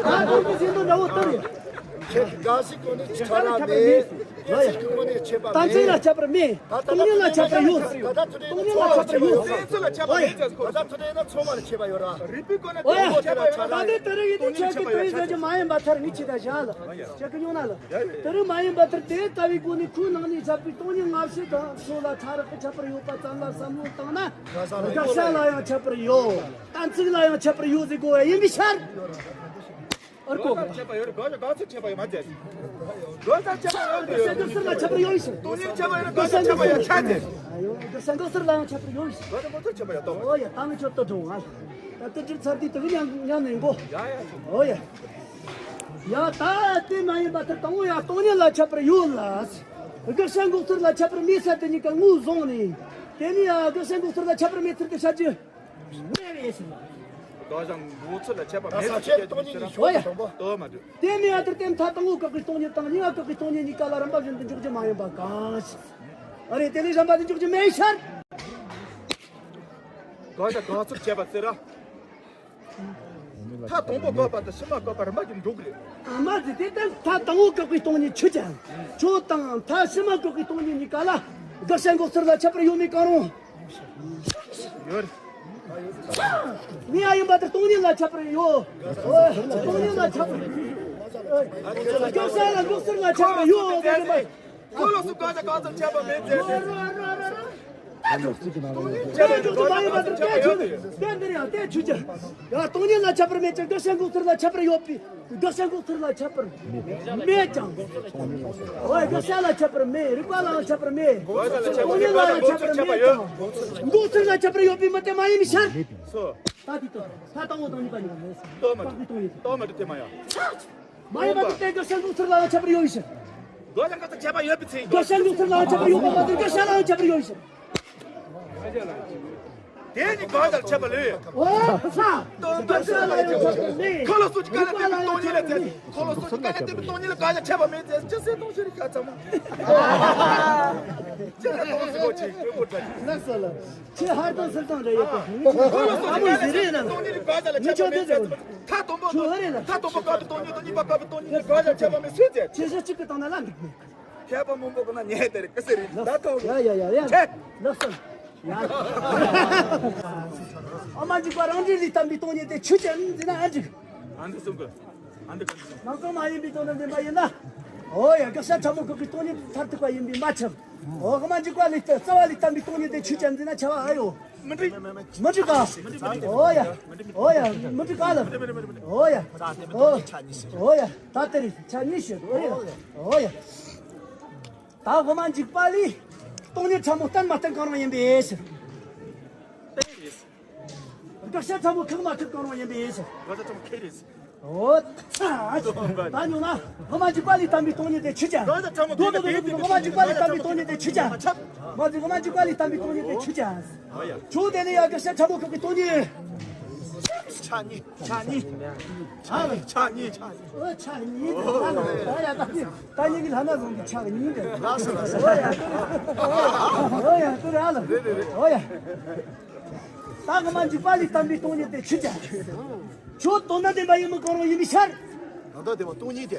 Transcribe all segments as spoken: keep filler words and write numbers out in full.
ད་ཁོང་གི་ཟིན་དུ་འདྲ་བོ་ལྟར་ཡིན། ཁྱེད་ཀྱི་དགའ་སའི་སྒོ་ནས་ཅི་ཆ་ར་མེད། ཡོད་ཡ། ཁྱེད་ཀྱི་སྒོ་ནས་ཆད་པ་མེད། ད་ཚིག་ལ་ཁྱད་པར་མེད། ད་ལྟ་སྟོང་ཉིད་ལ་ཁྱད་པར་ཡོད། ད་ལྟ་ཚོད་ལྟའི་སྟོང་ཉིད་ལ་ཁྱད་པར་ཡོད། ཚོད་ལ་ཁྱད་པར་མེད་ཟེར་གོ། ད་ལྟ་ཚོད་ལྟའི་ན་ཚོད་མ་ལ་ཁྱད་པར་ཡོད་ར། རིག་པའི་སྒོ་ནས་ཨོ་ཡ། སྟོང་ཉིད་ལ་ཁྱད་པར་ཡོད། ད་ལྟ་དེ་རིང་ཡིན་དུས་ཁྱེད་ཀྱི་དོན་ཡིན་ཟེར་གྱི་མ་ཡིན་པ་ཐར་ངེས་ཆེ་ད་བཞག་ལ། ཁྱེད་ཀྱི་ཉོ་ན་ལ། དེ་རིང་མ་ཡིན་པ་ཐར་དེ་ལྟ་བའི་སྒོ་ནས་ཁོའི་ནང་ནས་བཞག་པའི་སྟོང་ཉིད་སྔ་ཕྱི་དང་ཚོད་ལ་ཕྲ་རགས་ཀྱི་ཁྱད་པར་ཡོད་པ་ཙམ་ལ་བསམ་བློ་བཏང་ན། དགག་བྱ་ལ་ཡང་ཁྱད་པར་ཡོད། གཏན་ཚིགས་ལ་ཡང་ཁྱད་པར་ཡོད་ཟེར་དགོས་པ་ཡིན་པའི་ཕྱིར། ཨར་གོ་གི་ཁྱད་པར་ཡོད་རེད། དགག་བྱ་ག་ཚོད་ཁྱད་པར་ཡོད་མ་ཚད། དགག་བྱ་ཁྱད་པར་ཡོད་རེད། དགག་བྱ་དགག་ཚིགས་ལ་ཁྱད་པར་ཡོད་ཤིང་། སྟོང་ཉིད་ཁྱད་པར་ཡོད་རེད། དགག་བྱ་ཁྱད་པར་ཡོད་ཆ་ཚད། ཨ་ཡོ། དགག་བྱ་དགག་ཚིགས་ལ་ཡང་ཁྱད་པར་ཡོད་ཤིང་། དགག་བྱ་དགག་ཚིགས་ཁྱད་པར་ཡོད་དོ། ཨོ་ཡ། ད་ནི་ཁྱོད་ལྟ་འགྲོ་ང་། ད་ལྟ་གྲིབ་ཚར་དུས་དེ་གི་ཉམས་ཉམས་ནས་འགོ། ཡ་ཡ། ཨོ་ཡ། ཡ་ད་དེ་མ་ཡིན་པ་ཐར་དང་པོ་ཡ་སྟོང་ཉིད་ལ་ཁྱད་པར་ཡོད་ལ། དགག་བྱ་འགོག་ཚུལ་ལ་ཁྱད་པར་མེད་ས་དེ་གཉིས་ཀ་ངོས་བཟུང་ནས། དེ་ནས་ཡ་དགག་བྱ་འགོག་ཚུལ་ལ་ཁྱད་པར་མེད་ཚུལ་དེ་བཤད་རྒྱུ། དགག་བྱ་འགོག་ཚུལ་ལ་ཁྱད་པར་མེད་ཚུལ་དེ་ཉིད་ཀྱི་ཕྱིར། ཨོ་ཡ། དོ་མ་འདུག་དེ་མིན་ཡ་དེར་བརྟེན་མཐའ་དང་པོ་བཀག་པའི་སྟོང་ཉིད་དང་གཉིས་པ་བཀག་པའི་སྟོང་ཉིད་གཉིས་ཀ་ལ་རིམ་པ་བཞིན་དུ་འཇོག་རྒྱུ་མ་ཡིན་པ་གང་ཞིག་ཨ་རེ། དེ་ལས་གཞན་པ་དེ་འཇོག་རྒྱུ་མེད་ཕྱིར། དགག་བྱ་དགག་ཚུལ་བྱས་པ་ཟེར་ར། མཐའ་དང་པོ་བཀག་པ་དང་ཕྱི་མ་བཀག་པ་རིམ་པ་བཞིན་འགྲོ་གི་རེད། མ་ཟད་དེ་ལྟར་མཐའ་དང་པོ་བཀག་པའི་སྟོང་ཉིད་ཆོས་ཅན། ཆོས་དང་མཐའ་ཕྱི་མ་བཀག་པའི་སྟོང་ཉིད་གཉིས་ཀ་ལ་དགག་བྱ་འགོག་ཚུལ་ལ་ཁྱད་པར་ཡོད་མེད་གང་རུང་། ཡོད། མི་ཡ་ཡིན་པ་དེ་སྟོང་ཉིད་ལ་ཁྱད་པར་ཡོད། ཨོ། སྟོང་ཉིད་ལ་ཁྱད་པར་ཡོད། དགག་བྱ་ལ་འགོག་ཚུལ་ལ་ཁྱད་པར་ཡོད། ཁོ་ལ་སུ་ག་ཅག་གང་ཚར་ཁྱད་པར་མེད་ཟེར་ཏེ། སྟོང་ཉིད་ཁྱད་པར་འགོག་ཚུལ་མ་ཡིན་པ་དེ་ཁྱད་ཡོད་དེ། དེ་འདིར་ཡང་དེ་ཆོས་ཅན། ཡ་སྟོང་ཉིད་ལ་ཁྱད་པར་མེད་ཀྱང་དགག་བྱ་འགོག་ཚུལ་ལ་ཁྱད་པར་ཡོད་པས། དགག་བྱ་འགོག་ཚུལ་ལ་ཁྱད་པར་མེད་ཀྱང་། འོ་དགག་བྱ་ལ་ཁྱད་པར་མེད། རིགས་པ་ལའང་ཁྱད་པར་མེད། སྟོང་ཉིད་ལའང་ཁྱད་པར་མེད་ཀྱང་། འགོག་ཚུལ་ལ་ཁྱད་པར་ཡོད་པས་མི་དེ་མ་ཡིན་པའི་ཕྱིར། སོ། ད་དེ་ལྟར་ད་ལྟ་འོ་དང་གཉིས་པ་ཉིད་ལ་ལྟོས་མ་དགག་པའི་སྟོང་ཉིད་དེ། ལྟོས་མ་དགག་དེ་མ་ཡ། མ་ཡིན་པ་དེ་དགག་བྱ་འགོག་ཚུལ་ལའང་ཁྱད་པར་ཡོད་པའི་ཕྱིར། དགག་བྱ་འགོག་ཚུལ་ཁྱད་པར་ཡོད་པའི་ཚེ། དགག་བྱ་འགོག་ཚུལ་ལའང་ཁྱད་པར་ཡོད་པ་མ་ཟད་དགག་བྱ་ལའང་ཁྱད་པར་ཡོད་པའི་ཕྱིར། དེ་ནི་དགག་བྱ་ལ་ཁྱད་པར་ལོས། འོ་ས། དོན་དག་ས་ལ་ཡང་ཁྱད་པར་མེད། ཁོ་ལ་སོགས་ཀྱི་དཀའ་ལས་བརྟེན་པའི་སྟོང་ཉིད་ལ་ཚད། ཁོ་ལ་སོགས་ཀྱི་དཀའ་ལས་བརྟེན་པའི་སྟོང་ཉིད་ལ་དགག་བྱ་ཁྱད་པར་མེད་ཚད། ཅི་སེ་སྟོང་ཕྱིར་ཁ་ཚང་མ། ཅི་སེ་སྟོང་ཟེར་གོ་ཅི་དཔེ་པོ་འདྲ། ལགས་སོ་ལགས། ཁྱེད་ཧར་དང་ཚུར་དང་འདྲ་ཡོད་པ། ཁོ་ལ་སོགས་ཀྱི་དཀའ་ལས་བརྟེན་པའི་སྟོང་ཉིད་ལ་དགག་བྱ་ལ་ཁྱད་པར་མེད་ཚད། མཐའ་དང་པོ་ཁྱོད་ཧ་རེ་ལ། མཐའ་དང་པོ་བཀག་པའི་སྟོང་ཉིད་དང་གཉིས་པ་བཀག་པའི་སྟོང་ཉིད་ལ་དགག་བྱ་ཁྱད་པར་མེད་ཚུལ་ཚད། ཁྱེད་གཞི་གཅིག་གི་སྟེང་ན་ལ་འདུག་མེད། མཁས་པ་མང་པོ་གི་ན་ཉེ་དེ་རེད་ཀི་སེ་རེད་ད་ཐོག་ཡ་ཡ་ཡ་ཡ། ཁྱེད། ལགས་སོ། ཡ། ཨ་མ་འཇིགས་པ་རང་འབྲས་ལས་བརྟེན་པའི་སྟོང་ཉིད་དེ་ཆོས་ཅན་ཟེར་ན་ཨ་འགྲིག་ཨ་འདི་གསུང་གི། ཨ་འདི་ག་འདི་གསུང་། ནང་ཁོངས་མ་ཡིན་པའི་དོན་དུ་འདི་མ་ཡིན་ན། ཨོ་ཡ། དགག་བྱ་ཕྲ་མོ་བཀག་པའི་སྟོང་ཉིད་མཐར་ཐུག་པ་ཡིན་པས་མ་ཁྱབ། ཨོ་ཨ་མ་འཇིགས་པ་ལས་བརྟེན་རྩ་བ་ལས་བརྟེན་པའི་སྟོང་ཉིད་དེ་ཆོས་ཅན་ཟེར་ན་ཁྱབ་པ་ཨ་ཡོད། མི་འགྲིག་མི་འགྲིག་ག་ཨོ་ཡ། ཨོ་ཡ། མི་འགྲིག་ག་ལ། ཨོ་ཡ། ཨོ་ཨོ་ཡ། ད་དེ་རེད། ཆ་གཉིས་ཤོད། ཨོ་ཡ། ཨོ་ཡ། ད་དབུ་མ་འཇིགས་པ་ལས་སྟོང་ཉིད་ཕྲ་མོ་བརྟན་མ་བརྟན་གང་རུང་ཡིན་པའི་ཕྱིར། དགག་བྱ་ཕྲ་མོ་ཁེགས་མ་ཁེགས་གང་རུང་ཡིན་པའི་ཕྱིར། དགག་བྱ་ཕྲ་མོ་ཁེགས་རེད། འོ། ད་ཉོ་ན་དབུ་མ་འཇིགས་པ་ལས་བརྟེན་པའི་སྟོང་ཉིད་དེ་ཆོས་ཅན། དགག་བྱ་ཕྲ་མོ་ཁེགས་ན་དེ་དེ་དབུ་མ་འཇིགས་པ་ལས་བརྟེན་པའི་སྟོང་ཉིད་དེ་ཆོས་ཅན། མ་གཞི་དབུ་མ་འཇིགས་པ་ལས་བརྟེན་པའི་སྟོང་ཉིད་དེ་ཆོས་ཅན། ཨོ་ཡ། ཆོས་དེ་ནི་ཡང་དགག་བྱ་ཕྲ་མོ་ཁེགས་པའི་སྟོང་ཉིད། ཆ་གཉིས། ཆ་གཉིས། ཆ་གཉིས། ཆ་གཉིས། ཆ་གཉིས། ཨོ་ཡ། ད་ད་ཉིད་ཀྱི་ལྷ་ན་བཟུང་གི་ཆ་གཉིས་འདྲ། ལགས་སོ་ལགས་སོ། ཨོ་ཡ། ཨོ་ཡ། ཏུ་ར་ལ། རེད་རེད་རེད། ཨོ་ཡ། ད་དབུ་མ་འཇིགས་པ་ལས་བརྟེན་པའི་སྟོང་ཉིད་དེ་ཆོས་ཅན། ཆོས་དོན་དམ་བདེན་པ་ཡིན་མིན་གང་རུང་ཡིན་པའི་ཕྱིར། དོན་དམ་བདེན་པ་སྟོང་ཉིད་དེ།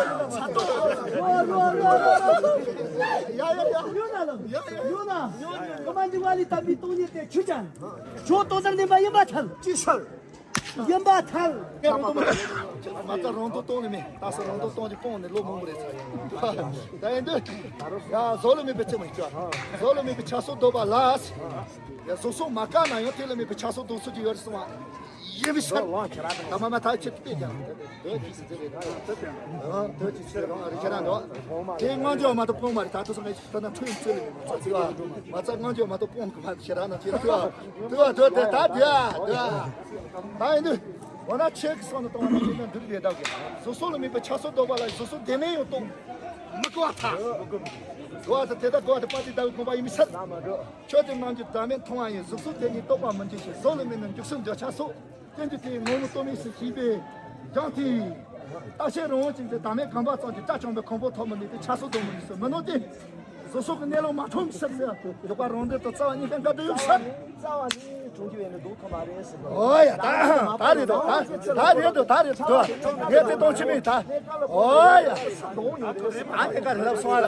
ཡ་ཡ་ཡ། ཡོད་ན་ལ། ཡོད་ན། ཡོད་ན། ཀ་མ་འདི་བ་ལི་ཏ་མི་སྟོང་ཉིད་དེ་ཆུ་ཅན། ཇོ་ཏོ་ཟར་ནི་མ་ཡིན་པ་ཐལ། ཅི་ཤར། ཡིན་པ་ཐལ། མ་ད་རང་དོ་གཏོང་ནི་མེད། ད་ས་རང་དོ་གཏོང་གི་སྤོང་ནི་ལོ་མང་པོ་རེད་ཚར་ཡིན། ད་ཡིན་དུས། ཡ་བཟོ་ལ་མེད་པའི་ཅི་མ་ཅོ། བཟོ་ལ་མེད་པའི་ཆ་སོགས་འདོད་པ་ལ། ཡ་བཟོ་སོགས་མ་བཀག་ན་ཡང་དེ་ལ་མེད་པའི་ཆ་སོགས་འདོད་སོགས་ཀྱི་ཡོད་རེད་གསུང་བ། ཡིན་པའི་ཤར། ད་མ་མ་ཐག་ཆེད་དུ་དཔེ་ཀྱང་། འདོད་ཀྱི་ཟེར་རེད། འདོད་ཀྱི་ཟེར་རང་རེ་ཁྱེད་རང་འདོད། དེ་སྔོན་འཇོག་མ་གཏོགས་སྤོང་མ་རེད། ད་དུ་སང་ངས་ད་ན་ཁྲོས་ཚོད་ལས་མ་ཚོད་ཚོད་མ་ཚད་སྔོན་འཇོག་མ་གཏོགས་སྤོང་གི་མ་རེད། ཁྱེད་རང་ན་ཁྱེད་རང་ཐུ་བ་ཐུ་བ་ཐུ་བ་དེ་ད་དེ་ཨ་དེ་ཨ། ད་ཡིན་དུས། འོ་ན་ཆེ་གི་སང་ནས་གཏོང་བ་ན་ཁྱེད་ན་འདུག་རེད་ད་གི། བཟོ་སོགས་ལ་མེད་པའི་ཆ་སོགས་འདོད་པ་ལ་བཟོ་སོགས་དེ་མེད་ཡོད་གཏོང་། མི་དགོས་པ་ཐལ། དགོས་པ་ཐལ། དེ་ད་དགོས་པ་ཐལ། པ་ཏི་ད་གི་དགོངས་པ་ཡིན་མི་ཚར། ཁྱོད་ཀྱི་རྣམ་འགྱུར་བདག་མེད་མཐོང་བ་ཡིན། གཟུགས་སོགས་དེ་ཉིད་རྟོགས་པ་མི་འགྱུར་ཞིང་། བཟོ་ལ་མེད་ན་འཇུག་སེམས་འདོད་ཆགས་སོགས། རྟེན་འབྱུང་དེའི་ངོ་བོ་རྟོག་མེད་ཟེར་ཞེས་པའི་སྦྱང་ཐིག །རྟག་ཆད་རང་དབང་ཅན་དེ་བདག་མེད་གང་བ་ཙམ་གྱིས། དགྲ་བཅོམ་པའི་གོ་འཕང་ཐོབ་མི་ནུས་ཏེ། ཆགས་སོགས་སྡུག་བསྔལ་ཟེར་མི་ནུས་ཏེ། བཟོ་སོགས་ཀྱི་གནས་ལུགས་མ་འཁྲུལ་ཟེར་ཟེར། འཇོག་པ་རང་འགྲེལ་དང་རྩ་བ་གཉིས་ཀ་འགལ་འདུ་ཡོད་ཟེར། རྩ་བ་ནི་གྲོང་ཁྱེར་བས་ནི་སྡུག་ཐོབ་མ་རེད་ཟེར། ཨོ་ཡ། ད་ད་རེད་དོ། ད་ད་རེད་དོ། ད་རེད་དོ། ངས་དེ་གཏོང་ཆི་མིན་ད། ཨོ་ཡ། ད་ནི་ག་ལབ་སོང་ཨ།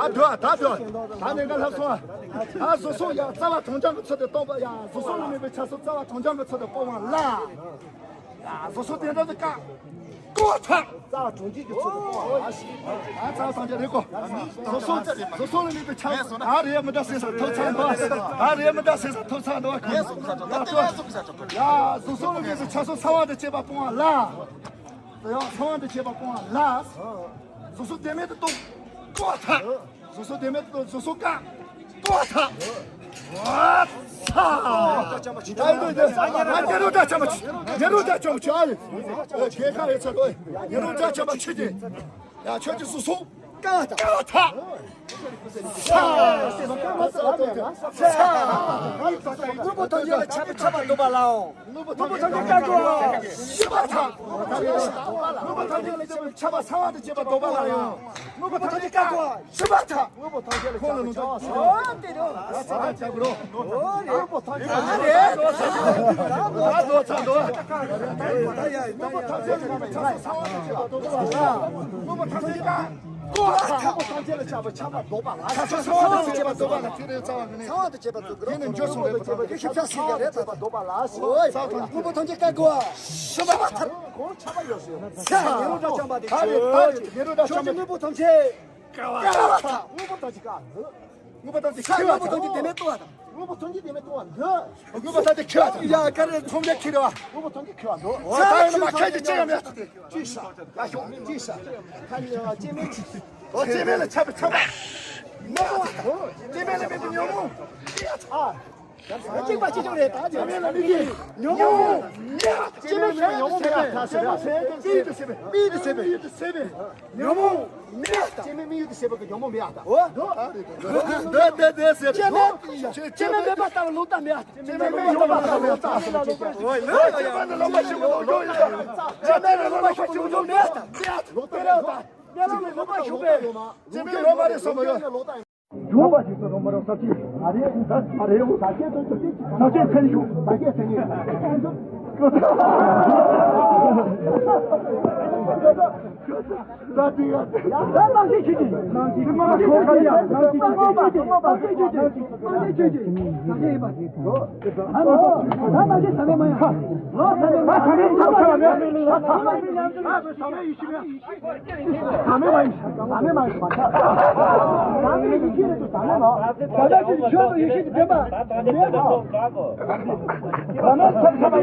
ད་འདོད་ད་འདོད། ད་ནི་ག་ལབ་སོང་ཨ། ད་བཟོ་སོགས་ཡ་རྩ་བ་གྲངས་ཅན་གྱི་ཚུལ་དུ་སྟོན་པ། ཡ་བཟོ་སོགས་ལ་མེད་པའི་ཆ་སོགས་རྩ་བ་གྲངས་ཅན་གྱི་ཚུལ་དུ་སྤོང་བ་ལ། ཡ་བཟོ་སོགས་དེ་འདྲ་དུ་བཀག །བཀག་པ་ཐལ། རྩ་བ་གྲངས་ཅན་གྱི་ཚུལ་དུ་སྤོང་བ་ལ། ཨ་རྩ་བ་གྲངས་ཅན་རེད་གོ། བཟོ་སོགས་བཟོ་སོགས་ལ་མེད་པའི་ཆ་སོགས། ད་རེད་མི་འདྲ་ཟེར་ས་ཐོབ་ཚར་འདུག །ད་རེད་མི་འདྲ་ཟེར་ས་ཐོབ་ཚར་འདུག །ཡ་བཟོ་སོགས་ལ་མེད་པའི་ཆ་སོགས་ཚང་བ་དང་བཅས་པ་སྤོང་བ་ལ། ཡང་ཚང་བ་དང་བཅས་པ་སྤོང་བ་ལ། བཟོ་སོགས་དེ་མེད་དུ་གཏོང་། བཀག་པ་ཐལ། བཟོ་སོགས་དེ་མེད་དུ་བཟོ་སོགས་བཀག །བཀག་པ་ཐལ། ཨ་ཚ། ད་ཡིན་དུས་ཉེ་རུ་དགྲ་བཅོམ་པ་ཆོས། ཉེ་རུ་དགྲ་བཅོམ་པ་ཆོས་ཨ་ལེ། ཨེ་གེ་ཁ་ཡོད་ཚ་ལོ། ཉེ་རུ་དགྲ་བཅོམ་པ་ཆོས་ཀྱི། ཡ་ཁྱོད་ཀྱི་བཟོ་སོགས་བཀག་པ་ཐལ། བཀག་པ་ཐལ། ཚ། དངོས་པོ་ཐམས་ཅད་ལ་ཁྱབ་པའི་ཁྱབ་པ་འདོད་པ་ལའོ། དངོས་པོ་ཐམས་ཅད་བཀག་གོ། ཤི་བ་དང་། དངོས་པོ་ཐམས་ཅད་ལ་ཁྱབ་པའི་ཁྱབ་པ་ཚང་བ་དང་བཅས་པ་འདོད་པ་ལ་ཡང་། དངོས་པོ་ཐམས་ཅད་བཀག་གོ། ཤི་བ་དང་། དངོས་པོ་ཐམས་ཅད་ལ་ཁྱབ་པའི་ཁྱབ་པ་ཚང་བ་དེ་རེད། ས་ཆ་ཁྱབ་རོ། དངོས་པོ་ཐམས་ཅད་ལ་ཁྱབ་པའི་ཁྱབ་པ་ཚང་བ་དང་བཅས་པ་འདོད་པ་ལ། དངོས་པོ་ཐམས་ཅད་ལ་ཁྱབ་པའི་ཁྱབ་པ་ཚང་བ་དང་བཅས་པ་འདོད་པ་ལ། དངོས་པོ་ཐམས་ཅད་བཀག །དངོས་པོ་ཐམས་ཅད་ལ་ཁྱབ་པའི་ཁྱབ་པ་འདོད་པ་ལ། ཁྱབ་པ་ཚང་བ་དང་བཅས་པ་འདོད་པ་ལ། དེ་རེད་རྩ་བ་ནི། ཚང་བ་དང་བཅས་པ་འདོད་ཀྱི་རེད། དེ་ནི་འགྱུར་སོང་རེད་པ། དེ་ཤེས་བྱ་སྲིད་ཀྱི་རེད། འདོད་པ་འདོད་པ་ལ་ཟེར། ཨོ་ཡ། དངོས་པོ་ཐམས་ཅད་བཀག་གོ། ཤི་བ་ཐལ། གོང་ཆགས་པ་ཡོད་ཟེར། ཚེ་ཉེ་རུ་དགྲ་བཅོམ་པ་དེ་ད་རེད་ད་རེད། ཉེ་རུ་དགྲ་བཅོམ་པ་དངོས་པོ་ཐམས་ཅད་བཀག་པ་ཐལ། དངོས་པོ་ཐམས་ཅད་བཀག་དངོས་པོ་ཐམས་ཅད་ཁྱེར་བ་དང་། དངོས་པོ་ཐམས་ཅད་དེ་མེད་དོ་བ་དང་། དངོས་པོ་ཐམས་ཅད་དེ་ཁྱེར་བ་དང་། ཡ་ག་རེ་ཐོམ་རེ་ཁྱེར་བ། དངོས་པོ་ཐམས་ཅད་ཁྱེར་བ་འདུག །ཨོ་ད་ཡིན་ན་མ་ཁྱེར་གྱི་ཅི་ཡང་མེད་དེ། ཅི་ཤ། ཡ་ཤོག་ཅི་ཤ། ཁ་ཉེ་བ་སྐྱེ་མེད་ཅི། ཨོ་སྐྱེ་མེད་ལ་ཁྱབ་པའི་ཁྱབ་པ། སྐྱེ་མེད་ལ་མེད་པའི་ཉོན་མོངས། ཨ། གཅིག་པ་གཅིག་ཀྱང་རེད་ད། སྐྱེ་མེད་ལ་མེད་པའི་ཉོན་མོངས། སྐྱེ་མེད་ལ་མེད་པའི་ཉོན་མོངས་མེད་པ་དང་། སྐྱེ་མེད་ལ་མེད་པའི་ཉོན་མོངས་མེད་པ་དང་། ཉོན་མོངས་མེད་པ་དང་། སྐྱེ་མེད་མི་ཡུལ་དུ་ཤེས་པ་གི་ཉོན་མོངས་མེད་ཡག་དང་། འོ། འདོད་འདོད་འདོད་ཟེར། སྐྱེ་མེད་སྐྱེ་མེད་མེད་པ་ལྟ་བུ་ལུགས་ལྟ་མེད་ཡག་དང་། སྐྱེ་མེད་མེད་ཡོད་པ་ལྟ་བུ་ལུགས་ལྟ་མེད་ཡག་དང་། འོ་ཡ། སྐྱེ་མེད་ལ་ལོག་པ་ཞིག་ལོག་འགྱོ་ཡོད་ཡག་དང་། སྐྱེ་མེད་ལ་ལོག་པ་ཞིག་ལོག་འགྱོ་མེད་ཡག་དང་། ལོག་པའི་རེ་བ་དང་། སྐྱེ་མེད་ལ་ལོག་པ་ཞུགས་པའི། སྐྱེ་མེད་ལོག་པ་རེད་བསམ་པ་ཡོད། འབྱུང་བ་ཞིག་ཏུ་རུང་མ་རུང་ས་བཅད་ཨ་རེ་ད་ཨ་རེ་འོ། ས་བཅད་དུ་ཅི་ཅི་ས་བཅད་ཚན་ཞུ། ས་བཅད་ཚན་ཉིད། ད་དེ་ཡ། ད་ནང་བཞིན་ཞུ་གི། ནང་བཞིན་ཞུ་གི། ནང་བཞིན་ཞུ་གི། ནང་བཞིན་ཞུ་གི། ནང་བཞིན་ཞུ་གི། ནང་བཞིན་ཞུ་གི། ནང་བཞིན་ཞུ་གི། ནང་བཞིན་ཡིན་པ། ད་ནང་བཞིན་ཟ་མེད་མ་ཡ། ལོ་ཟ་མེད་མ་ཡ། ཟ་མེད་མ་ཡ། ཟ་མེད་ཡིན་ཞུ་གི། ཟ་མེད་མ་ཡིན། ཟ་མེད་མ་ཡིན་པ་ཆགས། ཟ་མེད་ཡིན་གྱི་རེད་དུ་ཟ་མེད་ལ། ཟ་མེད་ཀྱི་ཆོས་དུ་ཡིན་གྱི་བདེན་པ། མེད་པ། ཟ་མེད་ཆགས་ཆགས་པ་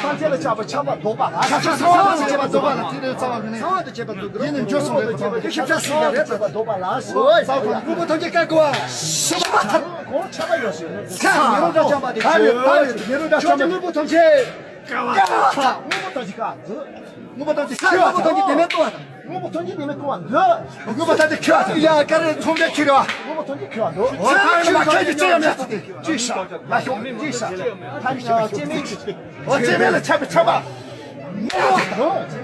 ཐམས་ཅད་ལ་ཆགས་པ་ཆགས་པ་ལྡོག་པ་ལ། ཆགས་པ་ཚང་བ་དང་བཅས་པ་ལྡོག་པ་ལ་དེ་ལས་རྩ་བ་ནས། ཚང་བ་དང་བཅས་པ་ལྡོག་གི་རེད། ཡིད་ནི་འཇོག་སོང་རེད། དེ་ཤ་ཚ་སྲིད་ཀྱི་རེད། ལྡོག་པ་ལ། དངོས་པོ་ཐམས་ཅད་བཀའ་བསྒོ་བ། ཤི་བ་ཐར། གོང་ཆགས་པ་ཡོད་ཞུ། ཁ་མི་རོ་འདྲ་ཅམ་པ་དེ་ཁ་ཡོད། ད་ཡོད་མི་རོ་འདྲ་ཅམ་པ། དངོས་པོ་ཐམས་ཅད་བཀའ་བསྒོ་བ། དངོས་པོ་ཐམས་ཅད་བཀའ་བསྒོ། དངོས་པོ་ཐམས་ཅད་ཁྱེར་བ། དངོས་པོ་ཐམས་ཅད་བདེན་མེད་རྟོགས་པ་དང་། དངོས་པོ་ཐམས་ཅད་བདེན་མེད་རྟོགས་པ་འདོད། དངོས་པོ་ཐམས་ཅད་ཁྱེར་བ་དང་། ཡ་ག་རེ་ཚོང་འབྲེལ་ཁྱེར་བ། དངོས་པོ་ཐམས་ཅད་ཁྱེར་བ་འདོད། འོ་ད་ཡིན་ན་མ་ཁྱེར་གྱི་ཅི་ཡང་མེད་ཚུལ་ཏེ། ཅི་ཤ་ལ་ཤོག་ཅི་ཤ་ཐ་ཤ་ཤོག་ཅི་མེད་ཀྱི། འོ་ཅི་མེད་ལ་ཆགས་པའི་ཆགས་པ།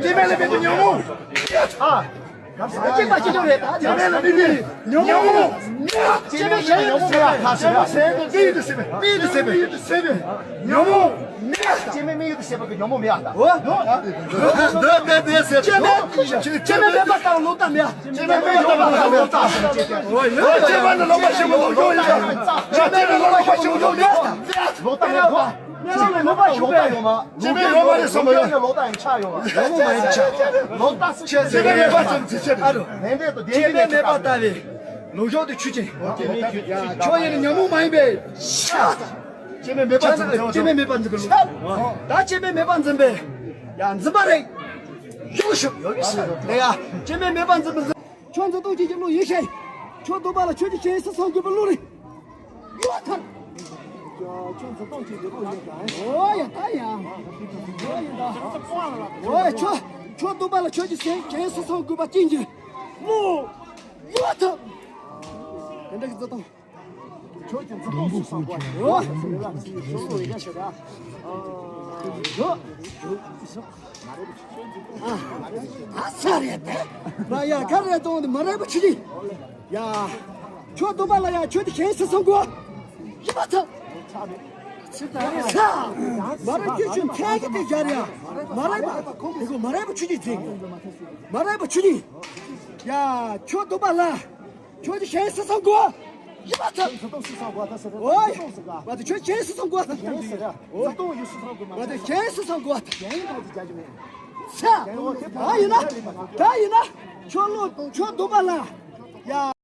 ཅི་མེད་ལ་མེད་པའི་ཉོན་མོངས། ཨ། གཅིག་པ་གཅིག་རྐྱང་རེད། ད་ཅི་མེད་ལ་མེད་པའི་ཉོན་མོངས། ཅི་མེད་ཉོན་མོངས་མེད། ད་ཅི་མེད་ཉོན་མོངས་མེད། ད་ཅི་མེད་ཉོན་མོངས་མེད། ཅི་མེད་ཉོན་མོངས་མེད། ཅི་མེད་མེད་ཡོད་དུ་ཟེར་བ་གི་ཉོན་མོངས་མེད་ཨ། ད་འོ། འདོད་པའི་མེད་ཟེར། ཅི་མེད། ཅི་མེད་མེད་པ་དང་ལོག་ལྟ་མེད། ཅི་མེད་མེད་པ་དང་ལོག་ལྟ་མེད། ཅི་མེད་མེད་པ་དང་ལོག་ལྟ་མེད། ཅི་མེད་མེད་པ་ནི་ལོག་པ་ཞིག་ལོག་ལྟ་ཡིན། ཅི་མེད་ལོག་པ་ཞིག་ལོག་ལྟ་མེད། ལོག་ལྟ་མེད་པ། ལོག་པ་ཞིག་ལོག་ལྟ་ཡོད་མ། ཅི་མེད་ལོག་པ་རེད་བསམ་པ་ཡོད། ལོག་ལྟ་ཡིན་ཆ་ཡོད། ལོག་ལྟ་ཟེར་ཅི་མེད་མེད་པ་ཙམ་ཚེ་ཆེ་རེད། ལྷན་འབྲེལ་དུ་བདེན་པའི་གནས་ཚུལ་ལྟ་བའི་ལུགས་ཞོག་ཏུ་ཆུ་ཆེན། ཁྱོད་ཡིན་ན་ཉོན་མོངས་མ་ཡིན་པའི་ཤ། སྐྱེ་མེད་མེད་པར་འཛིན་པའི་ལུགས། སྐྱེ་མེད་མེད་པར་འཛིན་པའི་ལུགས། ད་སྐྱེ་མེད་མེད་པར་འཛིན་པའི་ཡ་འཛིན་པ་རེད། ཡོད་ཤོག་ཡོད་ཤོག་ལ་ཡ་སྐྱེ་མེད་མེད་པར་འཛིན་པའི་འཛིན། ཁྱོད་འཛིན་སྟངས་ཅན་གྱི་བློ་ཡིན་ཤེས། ཁྱོད་སྡུག་པ་ལ་ཁྱོད་ཀྱི་ཞེན་སེམས་སོགས་དགོས་པའི་བློ་རེད། ཡོད་ཐལ། ཁྱོད་འཛིན་སྟངས་ཅན་གྱི་བློ་ཡིན་ཀྱང་། འོ་ཡ་ད་ཡ། འོ་ཡ་ད། འོ་ཡ་ཁྱོད་ཁྱོད་སྡུག་པ་ལ་ཁྱོད་ཀྱི་ཞེན་ཞེན་སེམས་སོགས་དགོས་པ་ཅན་གྱི་བློ་ཡོད་ཐལ། དེ་འདྲ་གི་འཛིན་སྟངས། ཁྱོད་ཀྱི་འཛིན་སྟངས་སུ་བསམ་པ་ཡོད། ཨ་ས་རེད་དེ། ང་ཡ་ག་རེ་གཏོང་དེ་མ་རེད་པ་ཆུ་ཆེན། ཡ། ཁྱོད་སྡུག་པ་ལ་ཡ་ཁྱོད་དེ་གཞན་སུ་སོང་གོ། ཡི་པ་ཚ། ས། མ་རེད་ཁྱོད་ཁྱོད་ཐལ་གི་དེ་ཡར་ཡ། མ་རེད་པ། དེ་གོ་མ་རེད་པ་ཆུ་ཆེན་ཟེར་གི། མ་རེད་པ་ཆུ་ཆེན། ཡ། ཁྱོད་སྡུག་པ་ལ། ཁྱོད་ཀྱི་གཞན་སུ་སང་དགོས། ཡིན་པ་ཚ། ཨོའི། བ་དེ་ཁྱོད་གཞན་སུ་སང་དགོས་ཐལ། ཨོ། བ་དེ་གཞན་སུ་སང་དགོས་ཐལ། ཚ། ད་ཡིན་ན། ད་ཡིན་ན། ཁྱོད་ལོ་ཁྱོད་སྡུག་པ་ལ། ཡ།